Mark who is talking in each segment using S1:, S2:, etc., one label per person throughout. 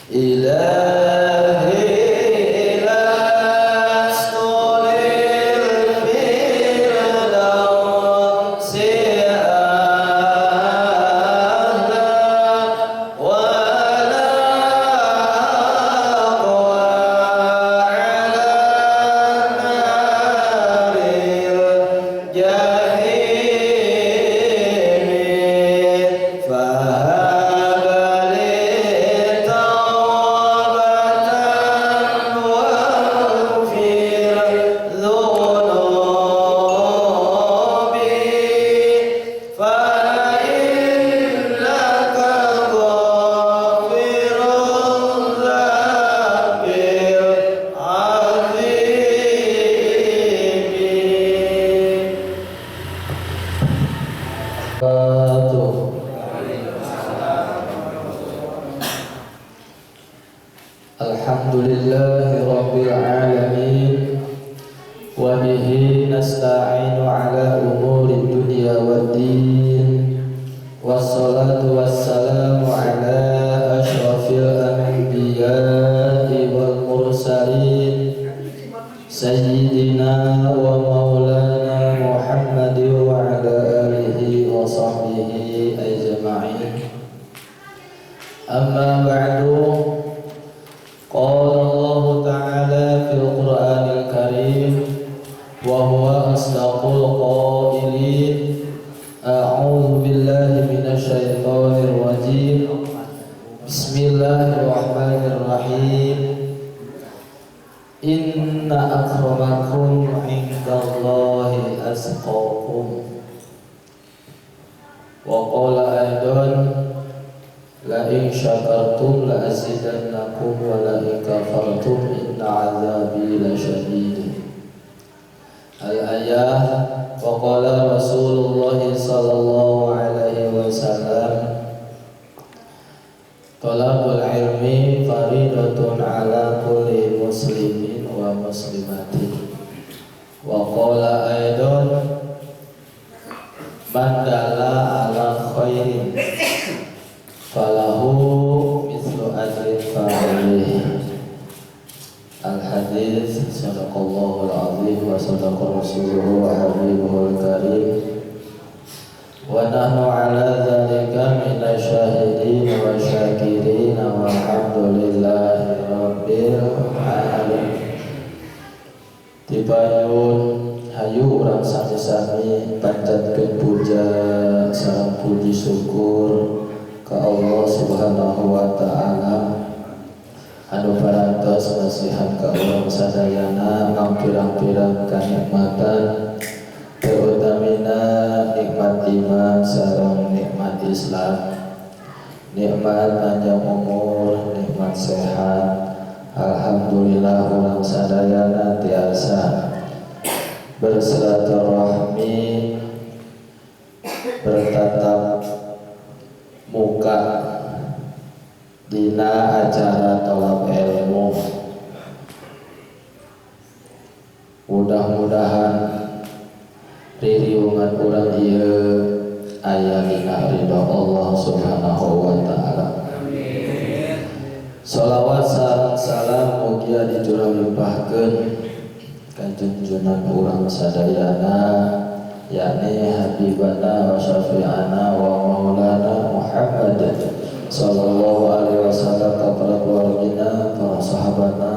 S1: إلهي لست للفردوس أهلا ولا أقوى على نار الجحيم فهب لي توبة واغفر ذنوبي فإنك غافر الذنب العظيم. Wabarakatuh. Alhamdulillahi rabbil alamin wa bihi nasta'inu ala umuri dunya waddin, wassalatu wassalamu ala asyrafil anbiya'i wal mursalin sayyidina wa maulana Muhammadin wa ala alihi wa sahbihi ajma'in. Amma ba'du. Qala Allah Ta'ala fil Qur'anil Karim wa huwa asdaqul qailin. A'udzu billahi minasyaitonir rajim. Bismillahirrahmanirrahim. Inna akramakum indallahi atqakum. Wa qala aidan la in syakartum la azidannakum wa la in kafartum inna azabi lasyadid. Al-ayah. Wa qala Rasulullah sallallahu alaihi wasallam talabul ilmi faridatun ala kulli muslimin wa muslimatin. Wa qala aidan man dalla ala khairin falahu mithlu ajri fa'ilihi. Al-hadis. Sadaqallahul azim wa sadaqa rasuluhu wa habibuhul karim wa nahnu ala dhalika minasyahidin wa syakirin walhamdulillahi rabbil alamin. Tibayun hayu urang sami-sami panjatkeun puja sareng puji syukur ka Allah Subhanahu wa Ta'ala anu parantos masihan ka urang sadayana pirang-pirang kanikmatan, terutamina nikmat iman sareng nikmat Islam, nikmat panjang umur, nikmat sehat. Alhamdulillah urang sadayana tiasa bersilaturahmi, bertatap muka dina acara tolab ilmu. Mudah-mudahan ririungan urang ieu aya dina ridho Allah Subhanahu wa Ta'ala. Salawat sareng salam mugia dicurah limpahkeun ka junjunan urang sadayana, yakni habibana wa syafi'ana wa maulana Muhammad sallallahu alaihi wasallam, kepada keluargina, para sahabatna.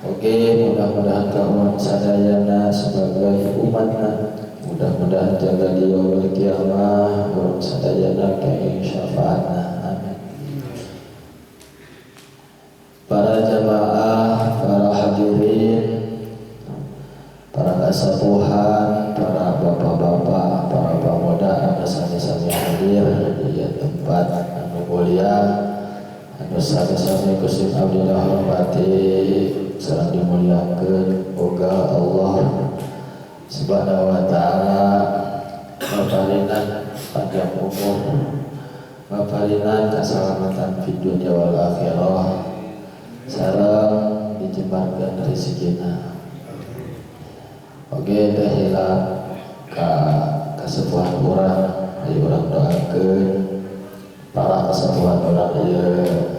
S1: Oke, mudah-mudahan ka urang sadayana sebagai umatna, mudah-mudahan jaga di yaumil kiamah urang sadayana kenging syafaatna. Amin. Para jamaah, para hadirin, para kasepuhan, para bapak-bapak, para pemuda anu sami-sami hadir di tempat anu mulia anu sami-sami ku sim abdi hormati sareng dimuliakeun. Moga Allah Subhanahu wa Ta'ala maparinan panjang umur, maparinan keselamatan di dunia wal akhirah, sareng dijembarkeun rezekina. Oke, teh hilap ka kasepuhan urang, ayo urang doakeun para kasepuhan urang ieu.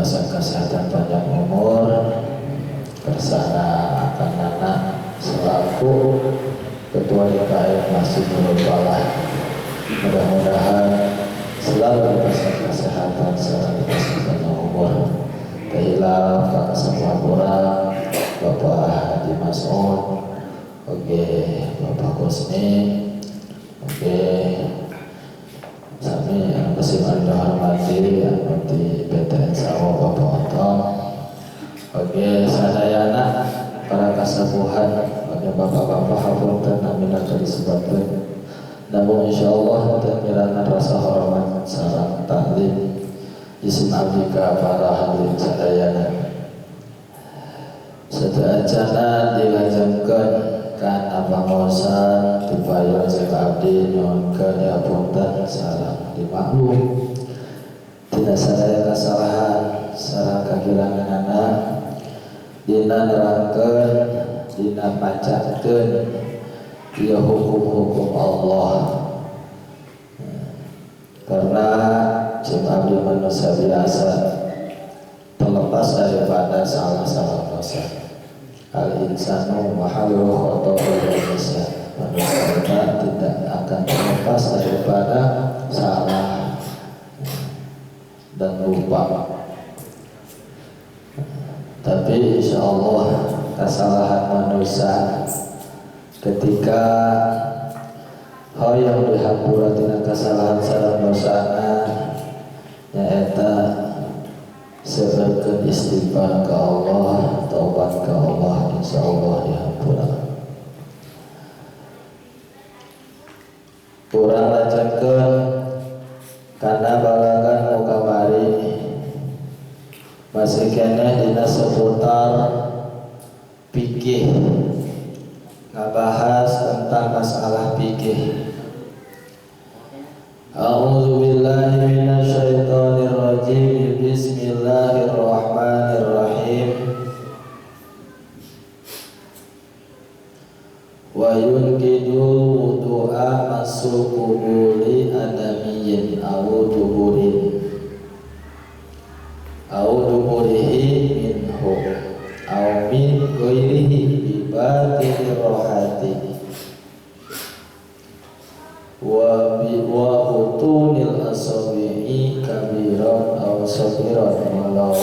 S1: dipasang kesehatan panjang umur kersana akan anak selaku Ketua DKM Masjid Nurul Falah. Mudah-mudahan selalu dipasang kesehatan, selalu dipasang panjang umur. Tehilaf Kang Sapura, Bapak Haji Mas'ud, oke Bapak Kusni, oke sami anu kesim anu hormati anu di BTN Sawo Bapak Otong, oke sadayana para kasepuhan, oke bapak-bapak hapunten namina disebutkeun. Namun insyaallah teu ngirangan rasa hormat sareng taklim isim abdi ka para hadirin sadayana. Sateuacana dilajengkeun kana pangaosan tipayun cek abdi nyuhunkeun dihapunten sareng dimaklum tina sadaya kasalahan sareng kakiranganana dina nerangkeun dina macakeun ieu hukum-hukum Allah. Karena cek abdi manusia biasa terlepas daripada salah-salah dosa. Al insanu mahalul khata'i wa nisyan. Manusia tidak akan terlepas daripada salah dan lupa. Tapi insya Allah kesalahan manusia ketika hoyong dihampura tina kesalahan sareng dosana nyaeta seueurkeun istighfar ka Allah, taubat ka Allah, insya Allah dihampura. Urang lajengkeun kana balagan nu kamari masih keneh dina seputar fikih, ngabahas tentang masalah fikih. A'udzu billahi minasyaitonir rajim. Bismillahirrahmanirrahim. Wa yunqidul wudu'a masul qubuli adamiyyin aw duburin aw duburihi minhu aw min ghairihi bi batinir rohati wa bi wa utunil asabi'i kabiran aw sagiran walau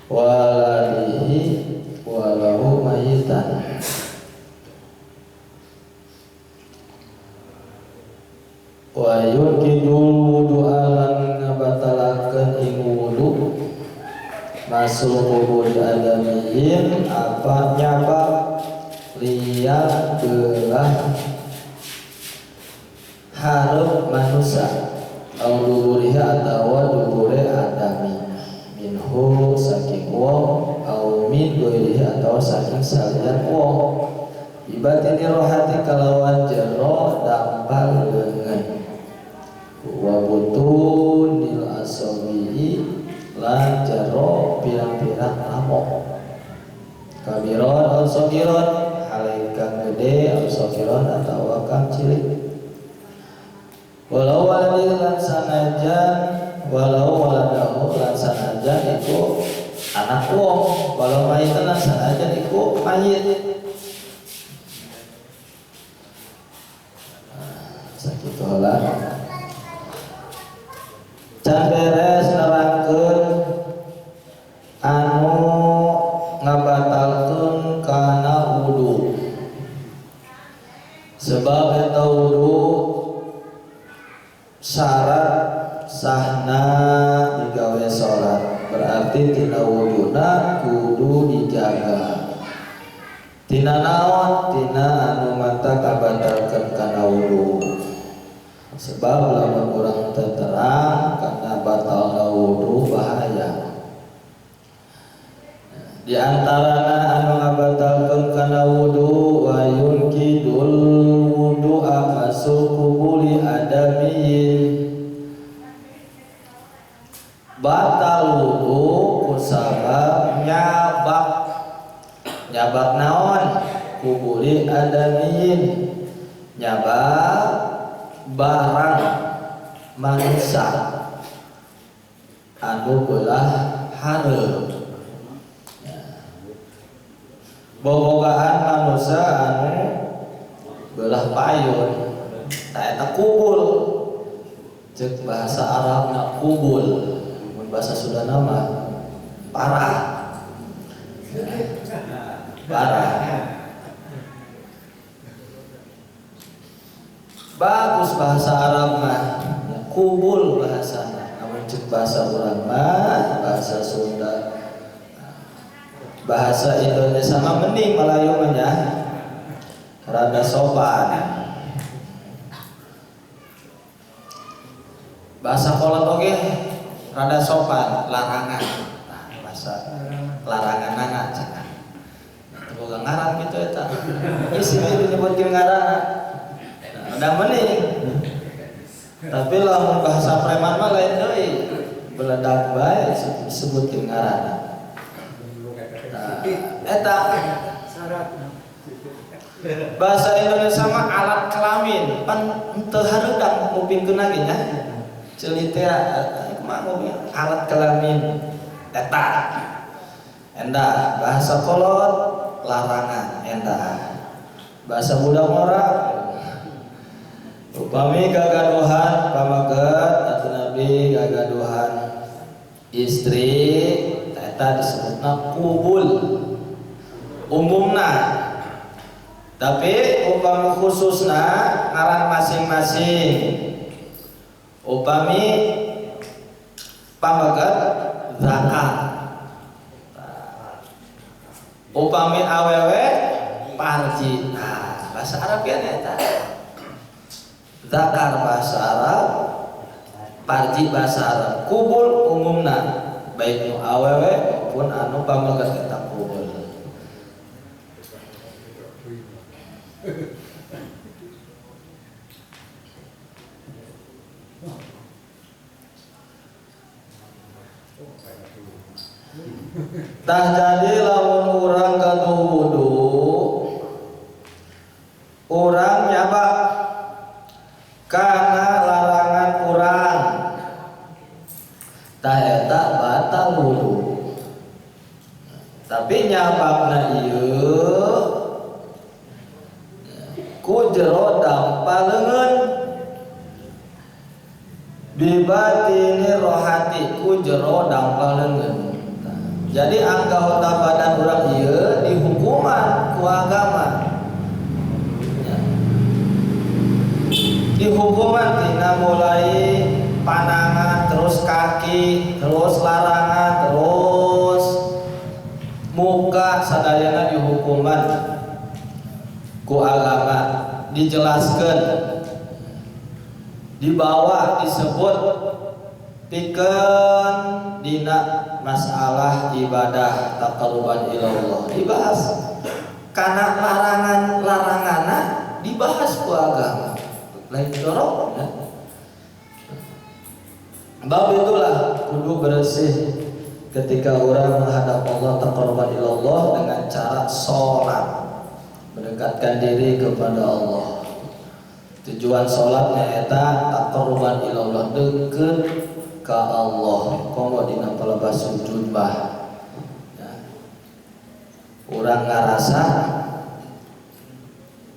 S1: waladihi walau mayitan. Wa yunqidul wudu'a lan ngabatalakeun ing wudu masul quburi adamiyyin apa nyabab liya belah hareup manusia au duburiha atawa dubure adami minhu saking wong au min ghairihi atawa saking salian wong ibatini rohati kalawan jero dampal leungeun wa butunil asabi'i lan jero pirang-pirang lamok kabiron au sagiron hale kang gede au sagiron atawa kang cilik walau waladi lan sanajan walau waladahu lan sanajan iku anak wong walau mayit lan sanajan iku mayit. Sakitu heula can beres nerangkeun anu ngabatalkeun kana wudu. Sebab eta wudu syarat sahna digawe salat, berarti tina wuduna kudu dijaga. Tina naon? Tina anu mata kabatalkeun kana wudu. Sebab lamun urang teu terang kana batalna wudu bahaya. Di antarana anu ngabatalkeun kana wudu wa yunqidul wudu'a masul qubuli adamiyyin. Batal wudu kusabab nyabak. Nyabak naon? Kubuli adamiyyin. Nyabak barang manusia. anu belah hareup. Bobogaan manusia anu belah payun, tah eta kubul. Ceuk bahasa Arabna kubul, mun bahasa Sundana mah parah. Parah. Bagus bahasa Arab mah, kubul bahasana. Namun ceuk bahasa urang mah bahasa Sunda. Bahasa Indonesia mah mending Melayu mah nya. Rada sopan. Bahasa kolot oge rada sopan, larangan. Nah, bahasa laranganana cenah. Teu boga ngaran kitu eta. Isi disebutkeun ngaranna. Nah, udah mending. Tapi lamun bahasa preman mah lain deui. Beledak bae disebutkeun ngaranna. Nah, eta bahasa Indonesia mah alat kelamin, pan teu hareudang ngupingkeun lagi nya. Ceuli teh kumaha nguping alat kelamin eta. Endah bahasa kolot larangan endah. Bahasa budak ngora upami gagaduhan pamaget atau nabi gagaduhan istri eta disebutna kubul umumna. Tapi upami khususna ngaran masing-masing. Upami pamaget zakar, upami awewe parji. Nah, bahasa Arab ya eta. Zakar bahasa Arab, parji bahasa Arab. Kubul umumna baik nu awewe maupun anu pamaget eta kubul. Tah jadi lamun urang gaduh wudu, urang nyabak kana larangan urang, tah eta batal wudu. Tapi nyabakna ieu ku jero dampa leungeun, bibatini rohati ku jero dampa leungeun. Jadi anggota badan urang ieu dihukuman ku agama. Ya. Dihukuman tina mulai panangan, terus kaki, terus larangan, terus muka, sadayana dihukuman ku agama. Dijelaskan, dibawa, disebut pikeun dina masalah ibadah taqarruban ilallah dibahas. Karena larangan-laranganna dibahas ku agama. Lain jorok ya. Bab itulah kudu bersih ketika orang menghadap Allah taqarruban ilallah dengan cara sholat, mendekatkan diri kepada Allah. Tujuan sholatnya eta taqarruban ilallah, deket ka Allah. Komo dina palebah sujud bah. Ya. Urang ngarasa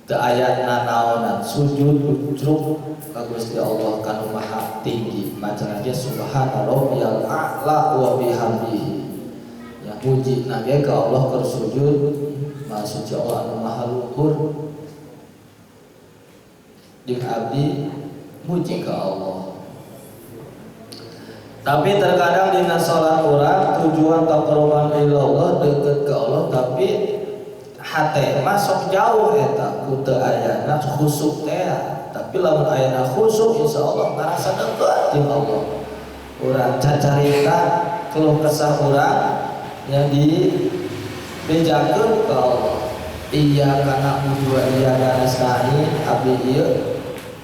S1: teu aya nanaonan, sujud ucruk ka Gusti Allah kanu maha tinggi. Macana ge subhana rabbiyal a'la wa bihamdihi. Ya puji na ge ka Allah keur sujud, maha suci Allah anu maha luhur. Jeung abdi muji ka Allah. Tapi terkadang dina salat urang tujuan taqarruban ilallah deket ke Allah, tapi hate masuk jauh eta ku teu ayana khusuk teh. Tapi lamun ayana khusuk insyaallah ngarasa deket jeung Allah. Urang cacarita keluh kesah urang yang dibejakeun ka Allah. Iyyaka na'budu wa iyyaka nasta'in, abdi ieu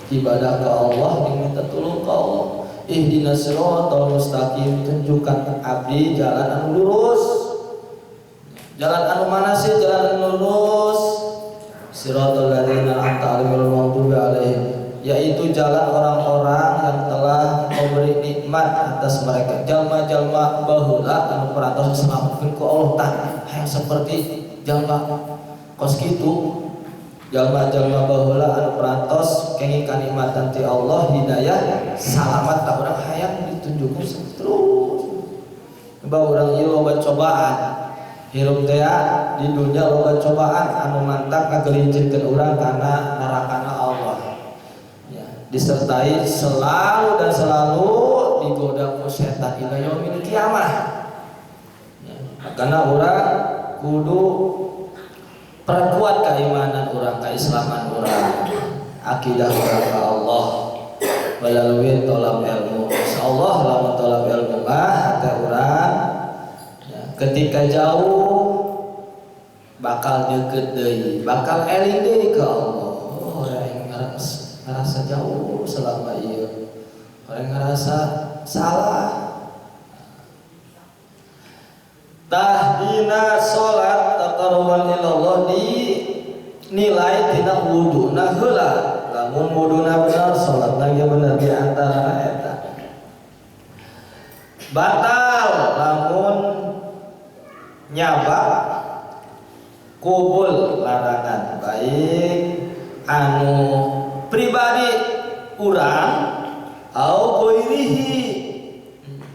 S1: ibadah ka Allah jeung minta tulung ka Allah. Ihdinas siratal mustaqim, tunjukkan abdi jalan anu lurus. Jalan anu mana sih jalan anu lurus? Siratal ladzina an'amta alaihim ghairil maghdubi alaihim, yaitu jalan orang-orang yang telah memberi nikmat nikmat atas mereka. Jalma-jalma baheula anu parantos diselametkeun ku Allah tah hayang seperti jalma kos kitu. Jalma-jalma baheula anu parantos kenging kanikmatan ti Allah hidayah salamat tah urang hayang ditunjukkeun terus. Bah urang ieu loba cobaan hirup teh di dunia loba cobaan anu mantak ngagelincirkeun urang kana narakana Allah. Ya, disertai selalu dan selalu digoda ku setan ila yaumil kiamah. Ya, karena urang kudu perkuat keimanan urang, keislaman urang, akidah urang ka Allah melalui tolak ilmu. Insyaallah lamun tolak ilmu mah hati urang ya, ketika jauh bakal deket deui, bakal eling deui ke Allah. Oh, orang ngerasa jauh selama ieu, orang ngerasa salah. Tah dina salat taqarruban ilallah dinilai tina wuduna heula. Lamun wuduna bener, salatna ge bener di antarana eta. Batal lamun nyabak kubul larangan baik anu pribadi urang au ghairihi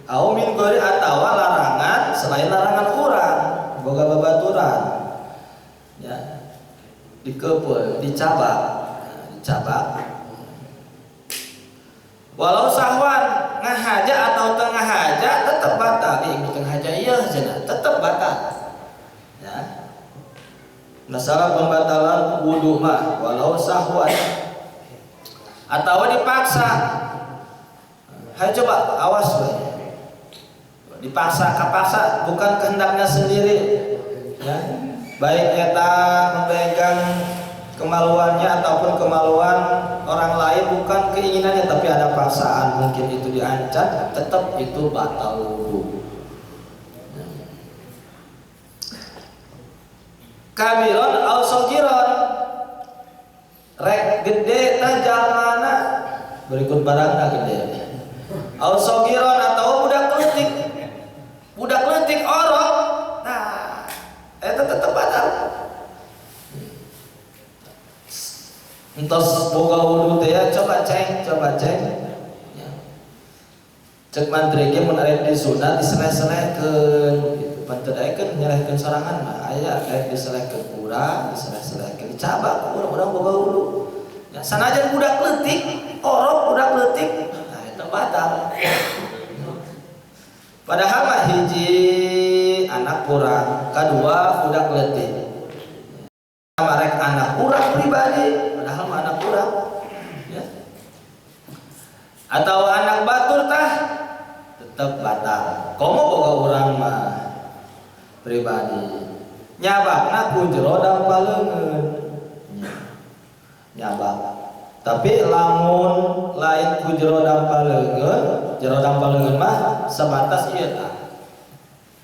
S1: au min ghairi atawa larangan selain larangan urang boga babaturan ya dikeupul dicabak dicabak walau sahwan ngahaja atau tengah haja tetap batal. Tengah haja iya cenah tetap batal ya. Masalah pembatalan wudu mah walau sahwan atau dipaksa. Hai coba awas we. Dipaksa kapaksa bukan kehendaknya sendiri ya. Baik eta memegang kemaluannya ataupun kemaluan orang lain bukan keinginannya tapi ada paksaan mungkin itu diancam tetap itu batal wudu. Kabiron au sogiron rek gede tah jalmana berikut barangna gede au sogiron atau budak leutik orok nah eta tetep batal. Entos boga wudu teh ya coba ceng ya. Cek mantri ge mun arek disunat diseleh-selehkeun gitu pan teu daekeun nyelehkeun sorangan mah aya rek diselehkeun urang diseleh-selehkeun dicabak urang boga wudu ya sanajan budak leutik orok budak leutik nah eta batal. Padahal mah hiji anak kurang, kedua budak leutik. Marek anak kurang pribadi, padahal mah anak kurang ya. Atau anak batur tah tetep batal. Komo boga urang mah pribadi. Nyabakna ku jero dampaleungeun. Nyabak. Tapi lamun lain ku jero dampaleungeun, jero dampaleungeun mah sebatas ieu tah.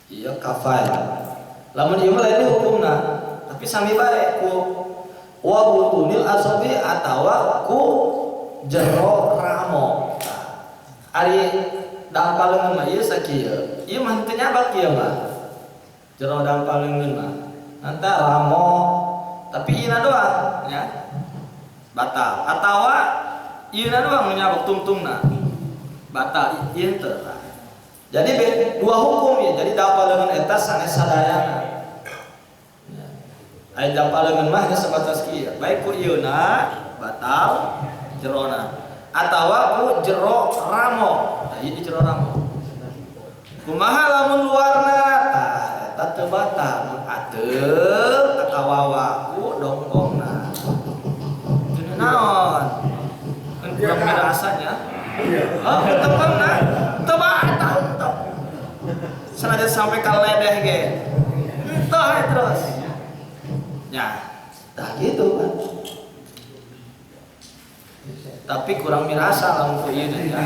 S1: Ieu kafai. Lamun ieu mah lain hukumna, tapi sami bae ku wa butunil asobi atawa ku jero ramo. Ari dampaleungeun mah ieu sakieu. Ieu mah teu nyabak ieu mah. Jero dampaleungeun mah. Nanti ramo tapi ieu doang ya. Batal atawa ieu doang menyabak tungtungna batal ieu teu. Jadi dua hukum ya. Jadi dampaleungeun eta sanes sadayana. Aya dampaleungeun mah sebatas kieu. Baik ku ieuna batal jerona atawa ku jero ramo. Tah ieu jero ramo. Kumaha lamun luarna tah eta teu batal mun ateup takawawa ku dongkongna. Naon? Kan kurang mirasanya. Oh, tepengna. Teu batal teu. Sanajan sampai ka ledeh ge. Henteu terus. Ya, tah gitu kan. Tapi kurang mirasa lamun ku ieu ya.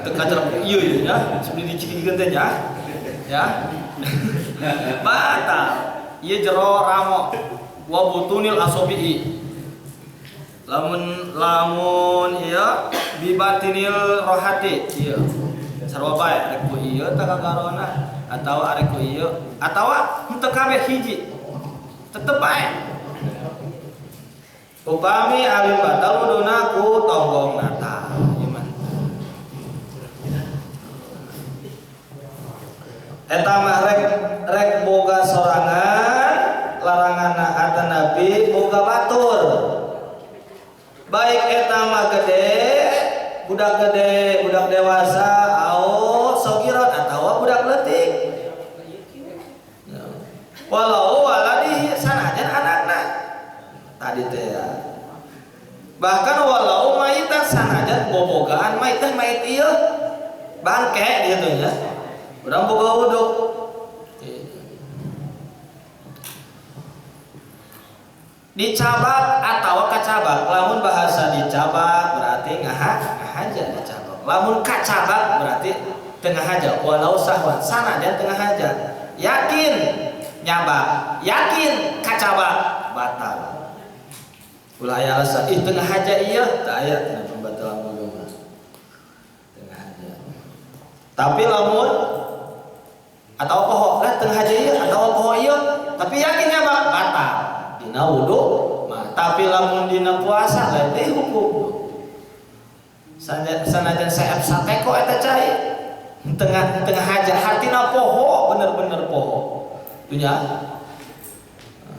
S1: Teu kacerep ieu ya, sebelum dicikikeun teh nya. Ya. Batal. Ieu jero ramo wa butunil asobi'i. Lamun lamun ieu bibatinil rohati ieu.
S2: Sarua bae rek ku ieu tah kagarona atawa arek ku ieu atawa henteu kabeh hiji. Tetep bae. Upami alim batal wuduna ku tonggong nata. Ieu mah. Eta mah rek boga sorangan laranganna atanapi boga batur. Baik eta mah gede, budak dewasa, au sogiron atawa budak leutik. Walau waladihi sanajan anakna. Tadi teh ya. Bahkan walau maitan sanajan bobogaan mait teh mait ieu bangke gitu nya. Urang boga wudu. Dicabak atau kacabak. Lamun bahasa dicabak berarti ngahaja dicabak. Lamun kacabak berarti tengah haja. Walau sahwan sanajan tengah haja. Yakin nyabak, yakin kacabak batal. Ulah aya alasan ih tengah haja ieu teu aya tina pembatalan wudu mah. Tengah haja. Tapi lamun atau poho lah tengah haja ieu atau poho ieu tapi yakin nyabak batal. Dina wudu mah, tapi lamun dina puasa lain deui hukum. Sanajan saep sateko eta cai tengah tengah haja hartina poho bener-bener poho. Dunya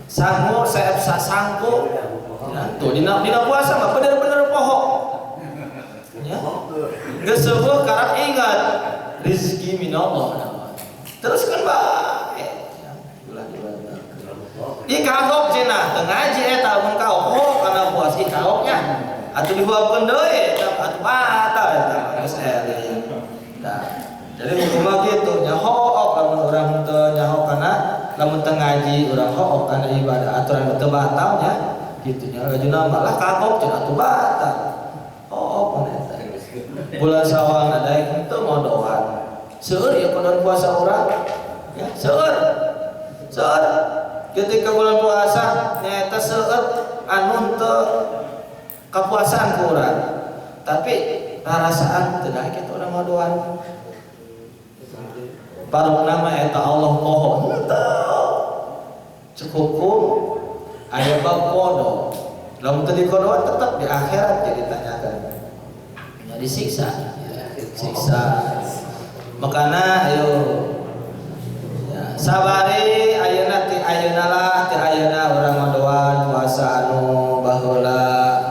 S2: sangu saep sasangku ya, tuh dina puasa mah bener-bener poho. Ya. Geus seueuh karak ingat rezeki minallah. Terus kan bae. Ya, ulah dibatalkeun. Ih kagok cenah teu ngaji eta mun kaoh kana puasa ih kagoknya. Atuh dihuapkeun deui eta atuh batal eta geus eling. Tah. Jadi hukumna kitu nya hook lamun urang teu nyaho kana lamun teu ngaji urang hook kana ibadah aturan teu batal nya kitu nya lajuna malah kagok cenah atuh batal. Hook eta. Bulan Syawal daek henteu modoan. Seueur ieu kodoan puasa urang ya seueur. Seueur ketika bulan puasa nyaeta seueur anu teu kapuasaan ku urang. Tapi rarasaan teu daek kitu urang modoan. Parukna mah eta Allah poho henteu. Cukup aya bab kodo. Lamun teu dikodoan tetep di akhirat jadi ditanyakan. Ya disiksa, ya, siksa. Makana ayo ya, sabari ayeuna ti ayeuna lah ti ayeuna urang ngadoan puasa anu baheula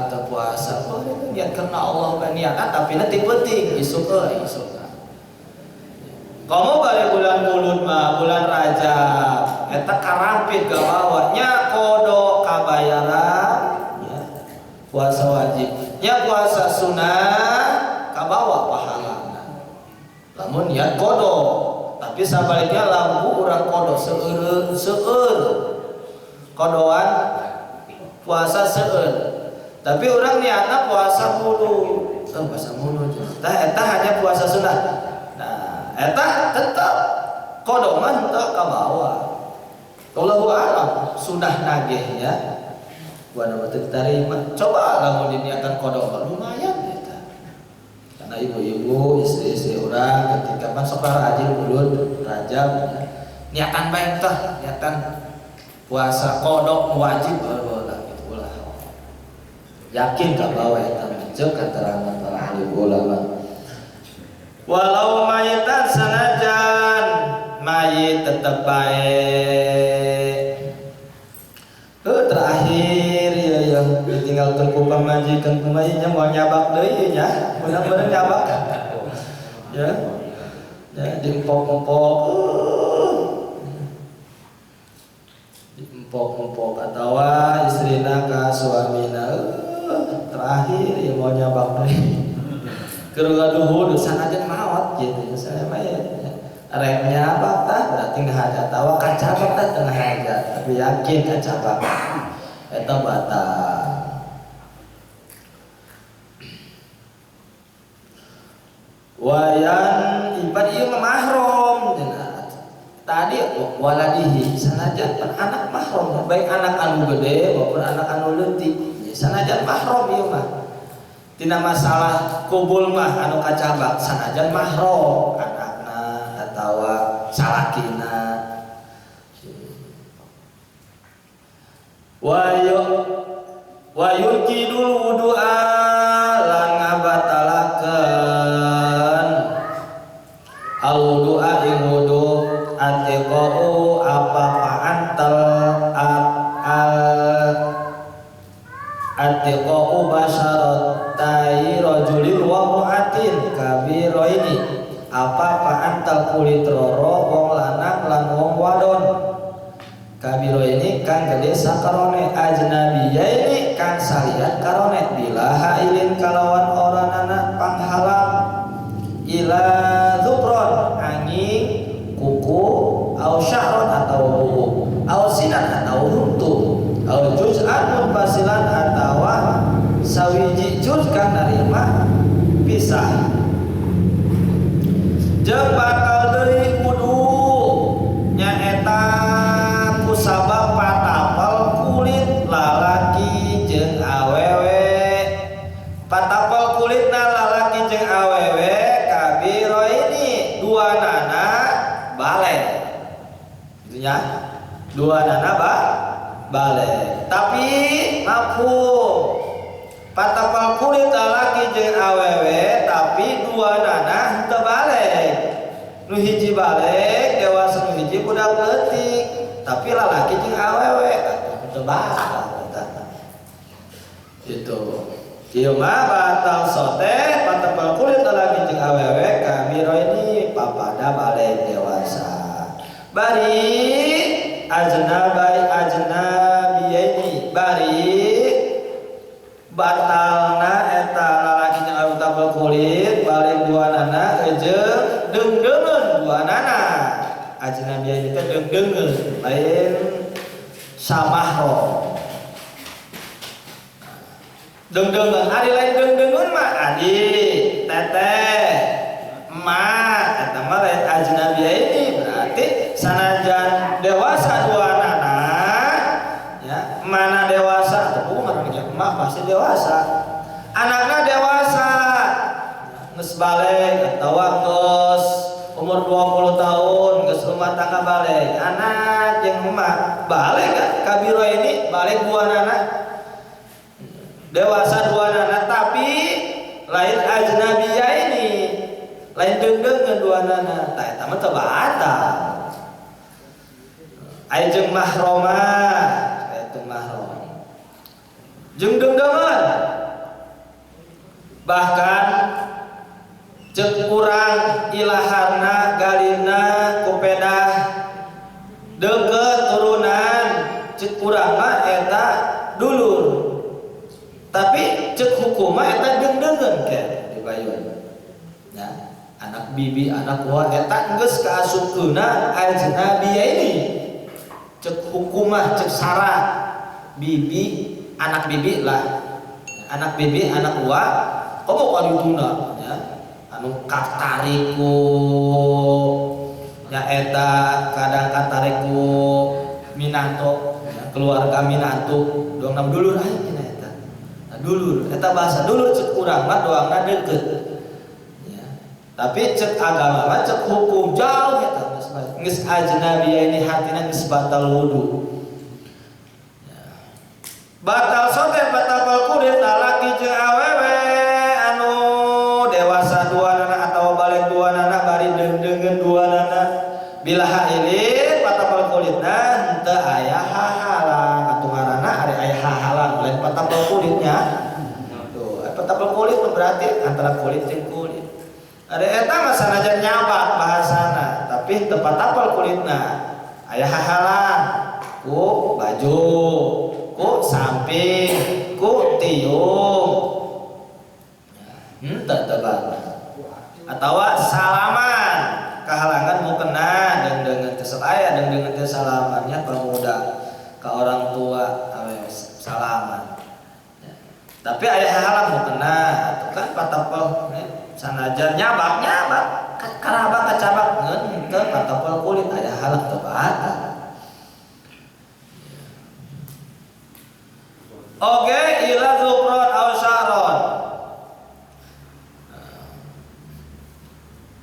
S2: teu puasa. Oh, niat karena Allah bae niat tapi nanti penting isuk euy isuk. Kamu balik bulan Mulud mah bulan Rajab eta karampit ke bawah nya kodo kabayaran ya, puasa wajib nya puasa sunah kabawa pahalana lamun niat kodo tapi sabaliknya lampu urang kodo seueur seueur kodoan puasa seueur tapi urang niatna puasa mulu puasa mulu tah eta hanya puasa sunah. Nah eta tetap kodo mah henteu kabawa. Allahu a'lam sunah nagehnya buana mah teu diterima. Coba lamun diniatan kodo mah lumayan eta. Karena ibu-ibu, istri-istri urang ketika masuk rajin bulan Rajab ya. Niatan bae tah, niatan puasa kodo wajib baheula gitu ulah. Yakin kabawa eta jeung katerangan para ahli ulama. Walau mayitan sanajan mayit tetep baik. Terakhir ya ya ditinggalkeun ku pamajikan kumaha mau nyabak deui nya, bener-bener nyabak. Ya. Ya diempok-empok. Diempok-empok atawa istrina ka suamina. Terakhir ya mau nyabak deui. Keur gaduh sanajan maot gitu saya mah ya. Rek nyabak tah berarti ngahaja atawa kacabak tah teu ngahaja tapi yakin kacabak eta batal. Wayan ipan ieu mah mahram cenah. Tadi waladihi sanajan anak mahram baik anak anu gede maupun anak anu leutik sanajan mahram ieu mah. Tina masalah kubul mah anu kacabak sanajan mahram anakna atawa salakina. Wa yukidul wudu'a lan ngabatalakeun al wudu'a ing wudu atiqau apa paantel al atiqau basaratai rajulin wa mu'atin kabiraini apa paantel kulit roro wong lanang lan wong wadon kabiro ini kang gede sakarone ajnabiyaini kang salian karone bila hailin kalawan oranana panghalang ila zukron angin kuku au syahron atau bubu au sinan atau huntu au juz'an munfasilan atawa sawiji juz kang narima pisah jeung bakal deui wudu nyaeta sabab patapel kulit lalaki jeung awewe patapel kulitna lalaki jeung awewe kabiro ini dua nana balik gitu ya dua nana balik tapi mafhum patapel kulit lalaki jeung awewe tapi dua nana henteu balik nu hiji balik dewasa nu hiji budak leutik tapi lalaki jeung awewe teu batal itu ieu mah batal sote patepel kulit lalaki jeung awewe kabiro ini papada balik dewasa bari ajnabai ajnabiyaini bari batalna eta lalaki jeung awewe patepel kulit balik dua nana jeung deungdeungeun dua nana ajnabiyah itu deungdeungeun lain samahro deungdeungeun ari lain deungdeungeun mah adik teteh emak eta mah lain ajnabiyah ini berarti sanajan dewasa dua nana ya mana dewasa atau bukan emak pasti dewasa anaknya dewasa geus baleg atawa geus umur 20 tahun geus rumah tangga balik anak jeung emak balik kan kabiro ini balik dua nana dewasa dua nana tapi lain ajnabiyah ini lain deungdeungeun dua nana tah eta mah teu batal aya jeung mahromah eta mahrom jeung deungdeungeun bahkan cek urang ilaharna galina kupedah deket turunan cek urang mah eta dulur tapi cek hukum mah eta deungdeungeun ke di bayun ya anak bibi anak uwa eta geus kaasupkeunna ajnabiyah ini cek hukum mah cek syarat bibi anak bibi lah anak bibi anak uwa komo kadituna ya anu katariku nyaeta kadang katariku minanto keluarga minantu doangna dulur aing cenah eta nah, dulur eta bahasa dulur cek urang mah doangna deukeut ya. Tapi cek agama mah cek hukum jauh eta geus ajnabiyah ini hatina geus batal wudu ya. Batal sote batal kulit lalaki jeung awewe anu dewasa dua nana atau balik dua nana bari deungdeungeun dua nana bila hailin patapel kulitna henteu aya hahalang atuh ngaranna ari aya hahalang lain patapel kulitnya tuh patapel kulit berarti antara kulit jeung kulit ada eta mah sanajan nyabak bahasana tapi henteu patapel kulitna aya hahalang ku baju ku samping ku tiung henteu teu batal atawa salaman kahalangan mukena deungdeungeun teh aya deungdeungeun teh salamannya pemuda ke orang tua awe salaman ya. Tapi aya hahalang mukena atuh kan patapel sanajan nyabak nyabak karabak kacabak ngeun teu patapel kulit aya halang teu batal. Oke ila dzukron aw sya'ron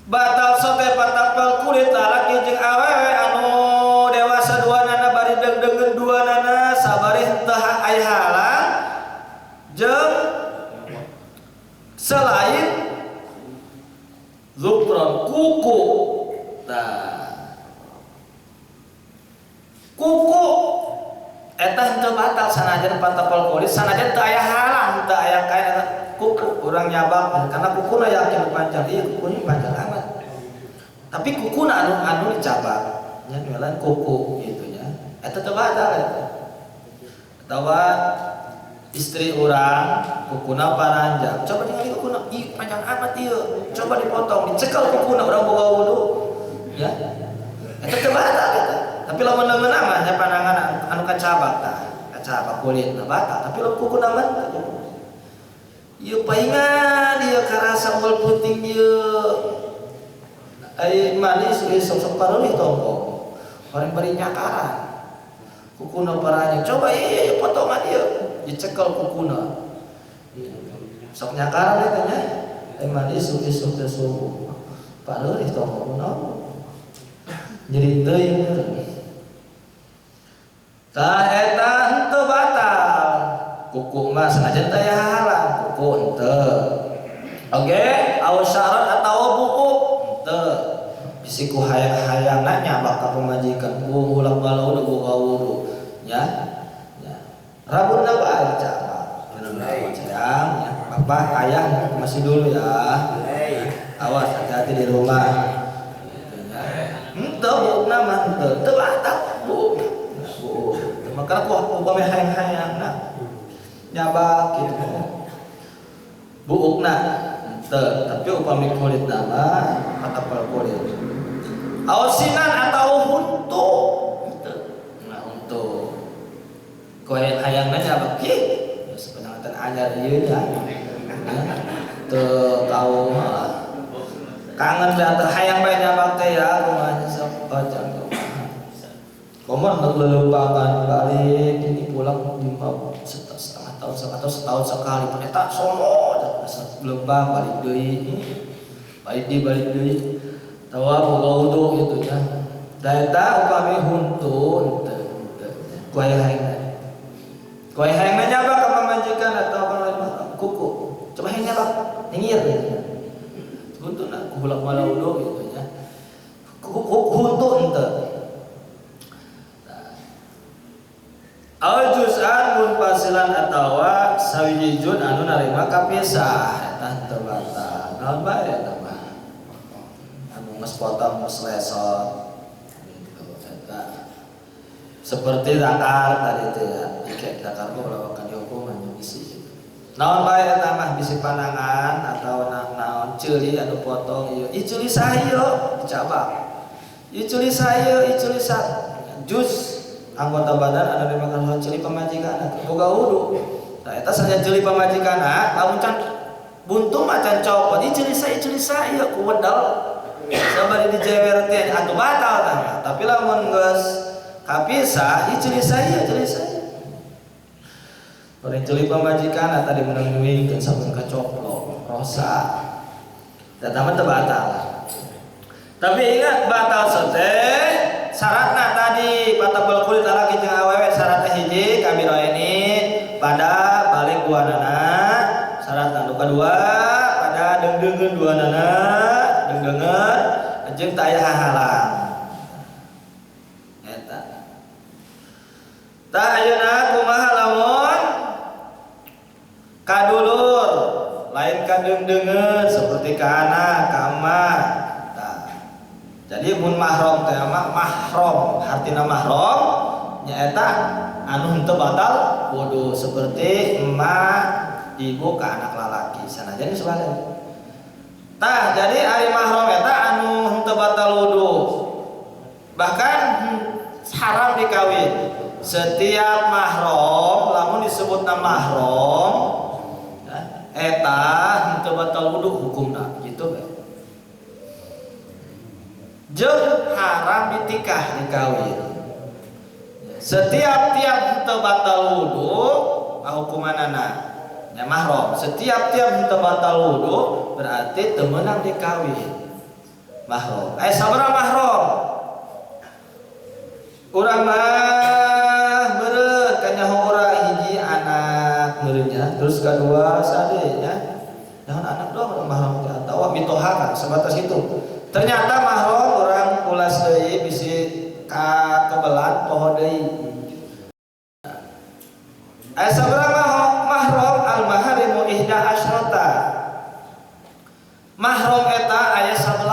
S2: Batal sote patapel kulit lalaki jeung awewe anu dewasa dua nana bari deung-deungeun dua nana sabari henteu aya halang jeung selain zukron kuku. Tah kuku eta henteu batal sanajan patapel kulit sanajan teu aya halang teu aya kain eta kuku urang nyabak karena kukuna yakin panjang, iya kukunya panjang amat tapi kukuna anu dicabak nya nyelan kuku gitu nya eta teu batal eta. Atawa istri urang kukuna paranjang, coba ningali kukuna, ih panjang amat ieu, coba dipotong, dicekel kukuna urang boga wudu ya eta teu batal eta. Tapi lamun leungeun mah nya panangan anu kacabak tah, kacabak kulit na batal, tapi lamun kukuna mah ieu paingan ieu karasa unggal puting ieu ai manis ieu sok-sok pareunih tongkong orang bari nyakaran kukuna paranjang, coba ieu potongan ieu dicekel kukuna sok nyakaran eta nya ai manis isuk teh subuh pareunih tongkong naon nyeri teuing. Tah eta henteu batal kuku mah sanajan teu aya halang kuku henteu. Oke, au syarat atawa buku henteu. Bisi ku hayang-hayangna nyabak ka pamajikan ulah balau boga wudu nya. Nya. Rabunna bae dicabak. Sayang ya, bapak ayah masih dulu ya. Awas hati-hati di rumah. Henteu buukna mah henteu, teu batal buuk. Buuk. Maka ku upami hayang-hayangna nyabak gitu. Buukna henteu, tapi upami kulitna mah patapel kulit. Ausinan atau huntu. Henteu. Nah, huntu. Ku hayangna nyabak kieu. Sepenangatan anyar ieu nya. Teu tau kangen dan terhayang bae nyabak teh ya rumahnya sok ojang kumaha. Komo lelembangan balik ini pulang 5,5 tahun atau setahun sekali pun eta sono lembang balik deui balik deui tawa boga wudu gitu nya. Da eta upami huntu henteu ku hayang ku hayang nyabak ka pamajikan atau ka kuku coba hayang nyabak nyengir huntu na ku hulak malau gitu nya huntu henteu. Au juz'an munfasilan atawa sawiji juz anu narima kapisah eta henteu batal. Naon bae eta mah? Anu geus potong geus lesot gitu eta. Seperti zakar tadi teh ya. Ike zakar mah ulah bakal dihukuman bisi. Naon bae eta mah bisi panangan atau naon ceuli anu potong ieu. Ieu ceuli saha ieu dicabak. Ieu ceuli saha ieu, ieu ceuli saha. Juz anggota badan anu dimakan ceuli pamajikan boga wudu. Tah eta saja ceuli pamajikan lamun can buntu mah can copot ieu ceuli saha ieu ku wedal sabari dijewer teh atuh batal tah. Tapi lamun geus kapisah ieu ceuli saha ieu ceuli saha. Bari ceuli pamajikan tadi meunang nyuingkeun sampun kacoplok rosa. Eta mah teu batal. Tapi ingat batal sote syaratna tadi patapel kulit lalaki jeung awewe syaratna hiji kabiro ini pada balik duanana syaratna nu kadua pada deungdeungeun duanana deungdeungeun jeung teu aya hahalang eta. Tah ayeuna kumaha lamun kadulur lain kadeungdeungeun seperti ka anak ka emak. Jadi mun mahram teh mah mahram, hartina mahram nyaeta anu henteu batal wudu seperti emak ibu ka anak lalaki sanajan sebalikna. Tah jadi ari mahram eta anu henteu batal wudu. Bahkan haram dikawin. Setiap mahram lamun disebutna mahram eta henteu batal wudu hukumna gitu bae. Jeung haram ditikah dikawin. Setiap tiap henteu batal wudu hukumanana nya mahram. Setiap tiap henteu batal wudu berarti teu meunang dikawin. Mahram. Aya sabaraha mahram? Urang mah meureun kanyaho urang hiji anak meureunnya, terus kedua sade nya. Naon anak doang mahram teh atawa mitoha kan sebatas itu. Ternyata mahram urang ulas deui bisi ka kebelan poho deui. Aya sabaraha mahram? Al maharimu ihda asyrata. Mahram eta aya 11.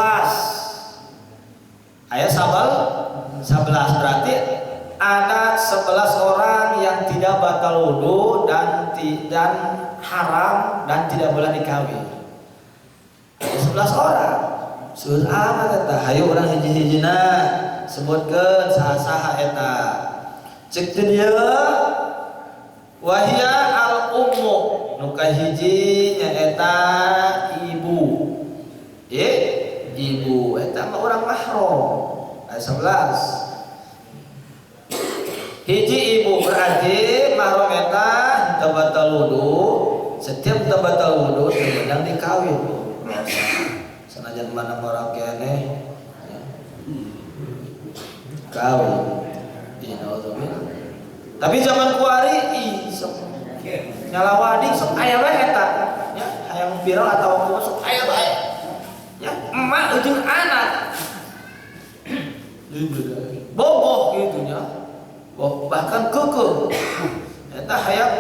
S2: Aya 11 berarti ada 11 orang yang tidak batal wudu dan haram dan tidak boleh dikawin. Ada 11 orang. Seueur amat eta. Hayu urang hiji-hijina sebutkeun saha-saha eta. Cek teh dieu wahia al ummu nu kahiji nyaeta ibu. Ibu eta mah urang mahram. Aya 11. Hiji ibu berarti mahram eta teu batal wudu, setiap teu batal wudu teu meunang dikawin. Sanajan mana orang keneh ya. Kawin. Inauzubillah. Tapi zaman kuari ih sok nyalawadi sok aya we eta nya hayang viral atawa kumaha sok aya bae. Ya, emak jeung anak. Bogoh gitu nya. Bahkan kekeh. Eta hayang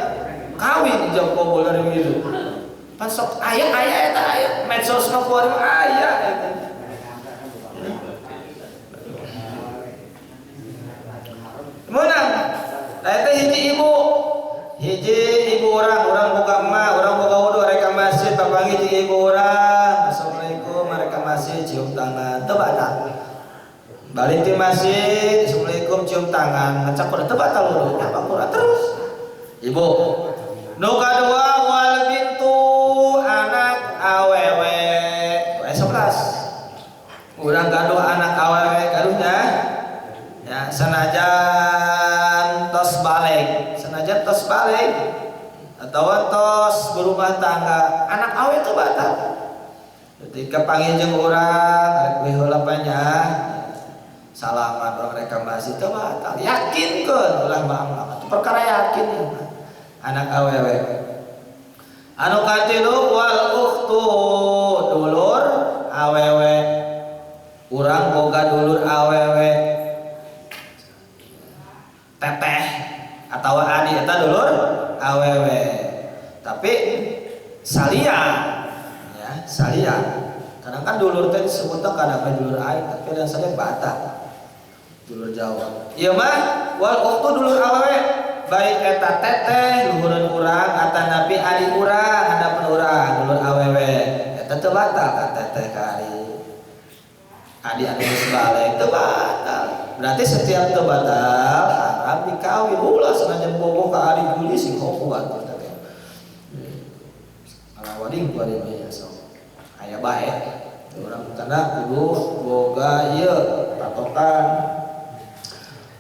S2: kawin jam kobol dari gitu. Pan sok aya aya eta aya medsos mah kuari mah aya eta. Meunang. Nah eta hiji ibu. Hiji ibu urang, urang boga emak, urang boga wudu rek ka masjid papanggih jeung ibu urang. Assalamualaikum, rek ka masjid cium tangan, teu batal. Balik di masjid, assalamualaikum cium tangan, ngecak udah teu batal wudu, apa kurang terus. Ibu. Nu kadua wal bintu anak awewe. 11. Urang gaduh anak awewe gaduhnya. Ya, sanajan tos balik, sanajan tos balik atau tos berumah tangga, anak awewe itu batal. Ketika panggil jeung urang, rek we heula nya. Salaman orang mereka masih itu batal. Yakinkeun ulah mah itu perkara yakin ya. Anak awewe. Anu katilu wal ukhtu dulur awewe. Urang boga dulur awewe. Teteh atau adi eta dulur awewe. Tapi salia ya, salia. Kadang kan dulur teh disebutna kadang dulur aing, tapi ada yang salia batal. Dulur jauh. Ieu mah wal ukhtu dulur awewe baik eta teteh luhureun urang atanapi adi urang hadapan urang dulur awewe eta teu batal ka teteh ka adi. Adi anu geus balik teu batal. Berarti setiap teu batal haram dikawin. Ulah sanajan bogoh ka adi geulis sing hoku atuh teh. Alawading ku adi mah ya sok. Aya bae. Urang kana kudu boga ieu patokan.